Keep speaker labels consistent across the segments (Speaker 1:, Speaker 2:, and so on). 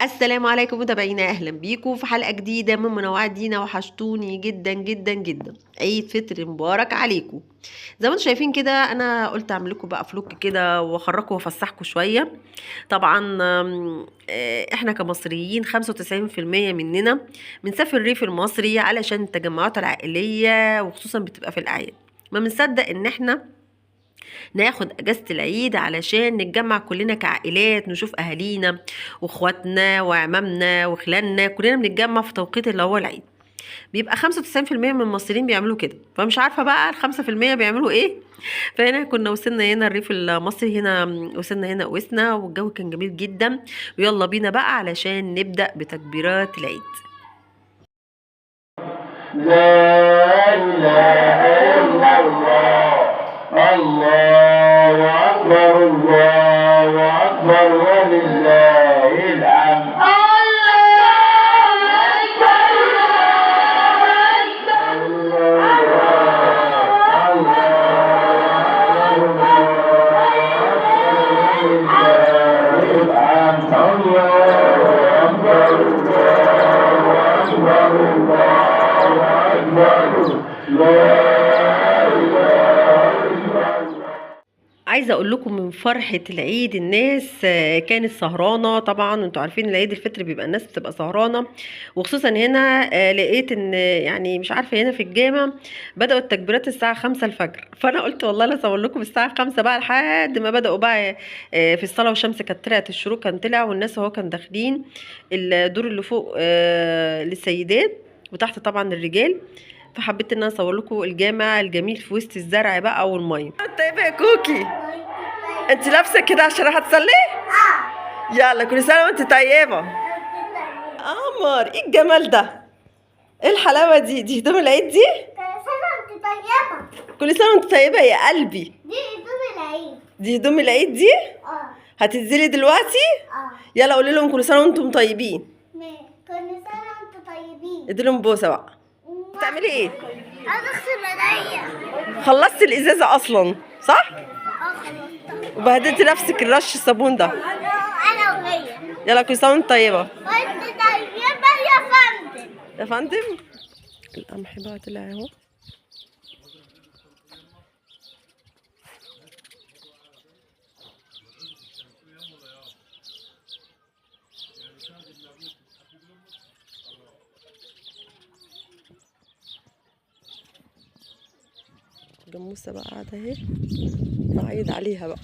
Speaker 1: السلام عليكم متابعينا، اهلا بيكم في حلقة جديدة من منوعات دينا. وحشتوني جدا جدا جدا. عيد فطر مبارك عليكم. زي ما انتم شايفين كده انا قلت اعمل لكم بقى فلوك كده واخرجكم وافسحكم شوية. طبعا احنا كمصريين 95% مننا بنسافر الريف المصري علشان التجمعات العائلية، وخصوصا بتبقى في الاعياد. ما بنصدق ان احنا ناخد اجازة العيد علشان نتجمع كلنا كعائلات، نشوف اهالينا واخواتنا وعمامنا وخلاننا، كلنا بنتجمع في توقيت اللي هو العيد. بيبقى 95% من المصريين بيعملوا كده، فمش عارفة بقى 5% بيعملوا ايه. فهنا كنا وصلنا هنا الريف المصري، هنا وصلنا هنا قوسنا، والجو كان جميل جدا. ويلا بينا بقى علشان نبدأ بتكبيرات العيد.
Speaker 2: لا إله إلا الله، الله أكبر، الله أكبر، ولله الحمد.
Speaker 1: عايزه اقول لكم من فرحه العيد الناس كانت سهرانة. طبعا انتوا عارفين العيد الفطر بيبقى الناس بتبقى سهرانة، وخصوصا هنا لقيت ان يعني مش عارفه هنا في الجامع بداوا التكبيرات الساعة 5 الفجر. فانا قلت والله لا اصور لكم الساعة 5 بقى لحد ما بداوا بقى في الصلاة، والشمس كانت طلعت، الشروق كان طلع، والناس اهو كان داخلين الدور اللي فوق للسيدات وتحت طبعا الرجال. فحبيت ان انا اصور لكم الجامع الجميل في وسط الزرع بقى والمية. طيب يا كوكي، انت لابسه كده عشان راح تصلي؟ يلا كل سنة وانت طيبة. قمر، ايه الجمال ده؟ ايه الحلاوة دي؟ دي هدوم العيد دي؟
Speaker 3: كل سنة وانت طيبة.
Speaker 1: كل سنة وانت طيبة يا قلبي.
Speaker 3: دي هدوم العيد.
Speaker 1: دي هدوم العيد دي؟ هتنزلي دلوقتي؟ يلا قولي لهم كل سنة وانتم طيبين.
Speaker 3: كل سنة وانتم طيبين.
Speaker 1: ادي لهم بوسه بقى. بتعملي ايه؟
Speaker 3: عايزه اغسل ايديا.
Speaker 1: خلصتي الازازه اصلا صح؟
Speaker 3: خلصتها.
Speaker 1: وبهدلتي نفسك الرش الصابون ده.
Speaker 3: انا وهي.
Speaker 1: يلا كل سنة وانت طيبة.
Speaker 3: وانت طيبة يا فندم.
Speaker 1: يا فندم. القمح بقى طلع اهو. جاموسة بقى قاعدة اهي، نعيد عليها بقى.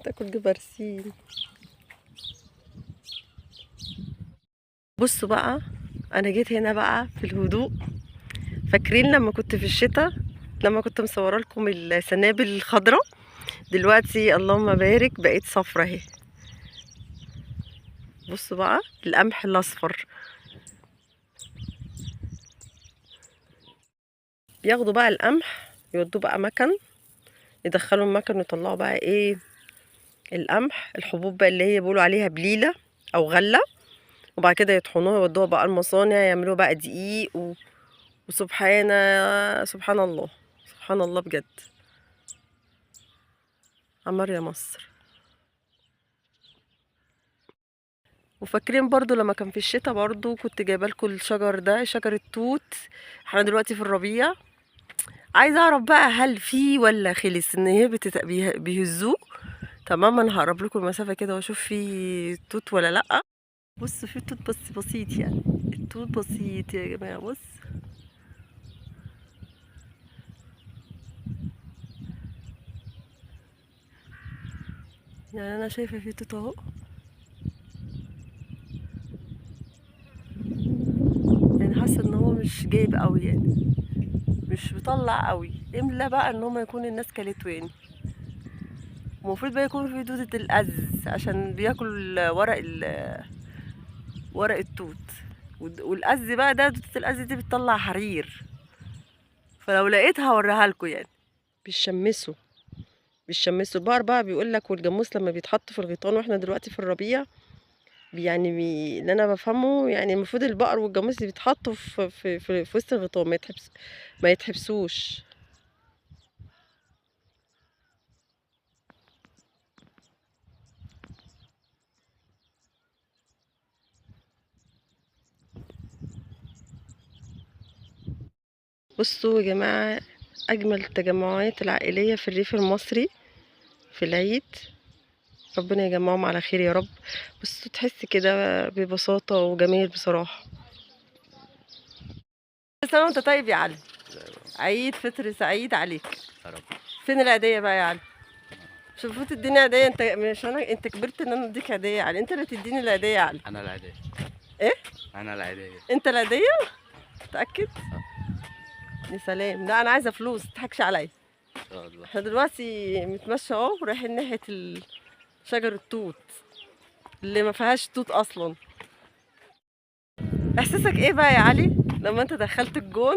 Speaker 1: تاكل جبرسيم. بصوا بقى، انا جيت هنا بقى في الهدوء. فاكرين لما كنت في الشتاء لما كنت مصوره لكم السنابل الخضراء؟ دلوقتي اللهم بارك بقيت صفرة اهي. بصوا بقى القمح الاصفر. بياخدوا بقى القمح يودوه بقى مكن، يدخلوا المكن ويطلعوا بقى ايه القمح، الحبوب بقى اللي هي بيقولوا عليها بليلة او غلة، وبعد كده يطحنوها ويودوها بقى المصانع يعملوها بقى دقيق وسبحان سبحان الله، سبحان الله بجد. عمار يا مصر. وفاكرين برضو لما كان في الشتاء برضو كنت جايبه لكم الشجر ده، شجر التوت. احنا دلوقتي في الربيع. عايزه اعرف بقى هل في ولا خلص، ان هي بيهزوه. تمام، انا هقرب لكم المسافة كده واشوف في توت ولا لا. بصوا في توت بس بسيط، يعني التوت بسيط يا جماعة. بص يعني انا شايفه في توت اهو، يعني حاسه ان هو مش جايب قوي، يعني مش مطلع قوي. املا بقى ان هما يكون الناس كلته يعني. المفروض بقى يكون في دودة الأز عشان بياكل ورق التوت، والأز بقى ده دودة الأز دي بتطلع حرير، فلو لقيتها هوريها لكم. يعني بيشمسوا البقر بقى، بيقول لك والجاموس لما بيتحط في الغيطان، واحنا دلوقتي في الربيع، يعني اللي انا بفهمه يعني المفروض البقر والجاموس اللي بيتحطوا في وسط الغيطان ما يتحبسوش. بصوا يا جماعة، أجمل التجمعات العائلية في الريف المصري في العيد، ربنا يجمعهم على خير يا رب. بصوا تحس كده ببساطة وجمال بصراحة. كل سنة وانت طيب يا علي، عيد فطر سعيد عليك
Speaker 2: يا رب.
Speaker 1: فين العيدية بقى يا علي؟ مش المفروض تديني عيدية؟ انت مش انا، انت كبرت ان انا اديك عيدية يا علي، انت اللي تديني العيدية يا علي.
Speaker 2: انا العيدية.
Speaker 1: ايه؟
Speaker 2: انا العيدية.
Speaker 1: انت العيدية؟ متأكد؟ يا سلام، لا انا عايزة فلوس، متضحكش عليا.
Speaker 2: ان شاء الله.
Speaker 1: احنا دلوقتي متمشى اهو ورايحين ناحية شجر التوت اللي ما فيهاش توت اصلا. احساسك ايه بقى يا علي لما انت دخلت الجون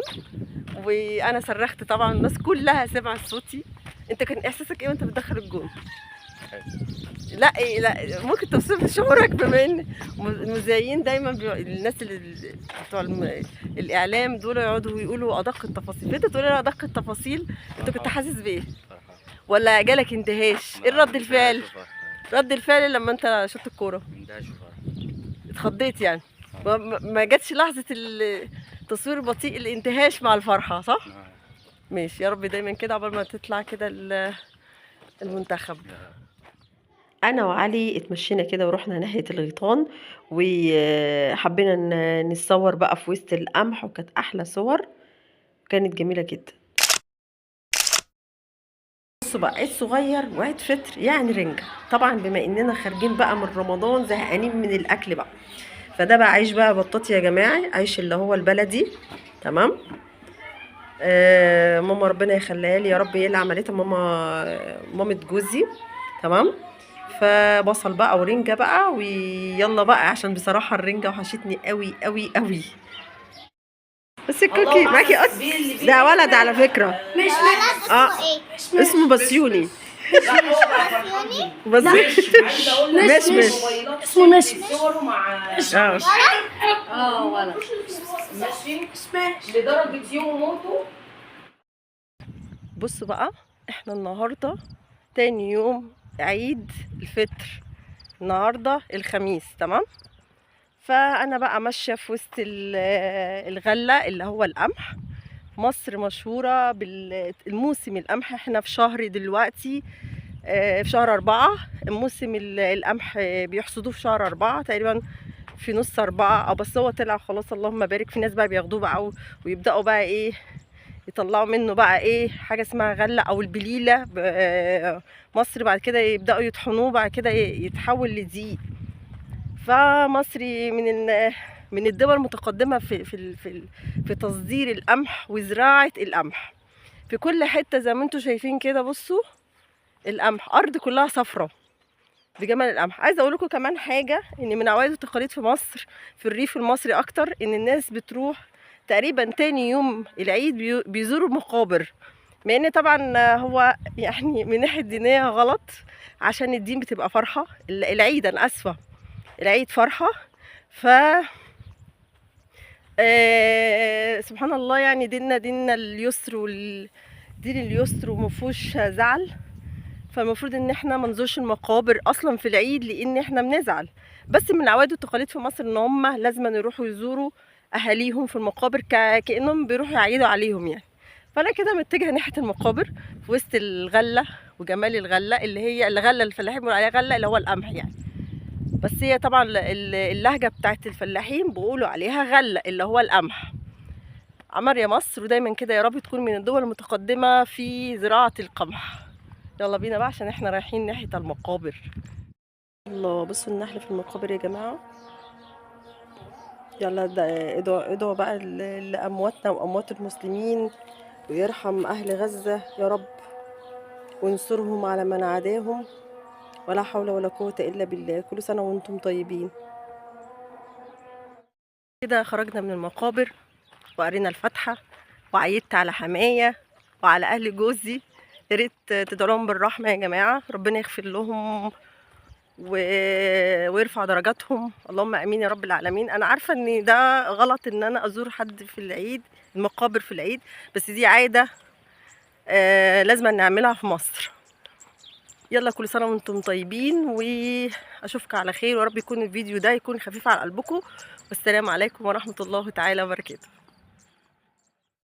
Speaker 1: وانا صرخت؟ طبعا الناس كلها سمعت صوتي. انت كان احساسك ايه وانت بتدخل الجون؟ لا إيه، لا ممكن توصف لي شعورك، بما ان المذيعين دايما الناس اللي بتوع الاعلام دول يقعدوا يقولوا ادق التفاصيل، فانت تقول لنا ادق التفاصيل، انت كنت حاسس بايه؟
Speaker 2: فرحان.
Speaker 1: ولا جالك اندهاش؟ ايه رد الفعل؟ رد الفعل لما انت شفت الكورة؟
Speaker 2: اندهاش وفرح.
Speaker 1: اتخضيت يعني؟ ما جاتش لحظة التصوير البطيء الانتهاش مع الفرحة، صح؟ ماشي، يا رب دايما كده عقبال ما تطلع كده المنتخب. انا وعلي اتمشينا كده ورحنا ناحية الغيطان، وحبينا نتصور بقى في وسط القمح، وكانت احلى صور، كانت جميلة جدا. بصوا بقى، عيد صغير وعيد فطر يعني رنجه. طبعا بما اننا خارجين بقى من رمضان زهقانين من الاكل بقى، فده بقى عيش بقى بطاطي يا جماعة، عيش اللي هو البلدي، تمام. ماما ربنا يخليها لي يا رب، هي اللي عملتها مامة جوزي، تمام. فبصل بقى ورنجه بقى، ويلا بقى عشان بصراحة الرنجه وحشتني قوي قوي قوي. بس الكوكي معاكي قط ده ولد على فكرة.
Speaker 3: مش ولد، اسمه ايه؟
Speaker 1: اسمه بسيوني.
Speaker 3: بسيوني؟
Speaker 1: بس مش مش
Speaker 4: اسمه مش
Speaker 1: اه
Speaker 4: اه ولد ماشي لدرجة يوم موته.
Speaker 1: بصوا بقى، احنا النهارده تاني يوم عيد الفطر، النهارده الخميس، تمام. فانا بقى ماشية في وسط الغلة اللي هو القمح. مصر مشهورة بالموسم القمح، احنا في شهر دلوقتي، في شهر 4، الموسم القمح بيحصدوه في شهر 4 تقريبا، في نص 4، او بس هو طلع خلاص اللهم بارك. في ناس بقى بياخدوه بقى ويبداوا بقى ايه يطلعوا منه بقى ايه حاجة اسمها غله او البليله مصر، بعد كده يبداوا يطحنوه، بعد كده يتحول لدقيق. فمصر من الدول المتقدمة في في في في تصدير القمح وزراعه القمح في كل حتة زي ما انتم شايفين كده. بصوا القمح، ارض كلها صفرة بجمال القمح. عايزه اقول لكم كمان حاجة، ان من عوايد والتقاليد في مصر في الريف المصري اكتر، ان الناس بتروح تقريبا تاني يوم العيد بيزوروا المقابر، مع ان طبعا هو يعني من ناحية دينية غلط، عشان الدين بتبقى فرحه العيد، انا اسفه، العيد فرحه. ف سبحان الله، يعني ديننا اليسر دين اليسر ومفهوش زعل، فالمفروض ان احنا ما نزورش المقابر اصلا في العيد لان احنا بنزعل. بس من العوائد والتقاليد في مصر ان هم لازم يروحوا يزوروا اهاليهم في المقابر كانهم بيروحوا يعيدوا عليهم يعني. فانا كده متجهة ناحية المقابر في وسط الغلة وجمال الغلة، اللي هي الغلة الفلاحين بيقولوا عليها غله اللي هو القمح يعني، بس هي طبعا اللهجة بتاعت الفلاحين بيقولوا عليها غله اللي هو القمح. عمر يا مصر، ودايما كده يا رب تكون من الدول المتقدمة في زراعة القمح. يلا بينا بقى عشان احنا رايحين ناحية المقابر. الله، بصوا النحل في المقابر يا جماعة. يلا ادعوا بقى لامواتنا واموات المسلمين، ويرحم اهل غزة يا رب، وانصرهم على من عاداهم، ولا حول ولا قوة الا بالله. كل سنة وانتم طيبين. كده خرجنا من المقابر وقرينا الفاتحة، وعيدت على حماية وعلى اهل جوزي. يا ريت تدعوا لهم بالرحمة يا جماعة، ربنا يغفر لهم ويرفع درجاتهم، اللهم امين يا رب العالمين. انا عارفه ان ده غلط ان انا ازور حد في العيد، المقابر في العيد، بس دي عادة لازم نعملها في مصر. يلا كل سنة وانتم طيبين، واشوفكم على خير، ورب يكون الفيديو ده يكون خفيف على قلبكم. والسلام عليكم ورحمة الله تعالى وبركاته.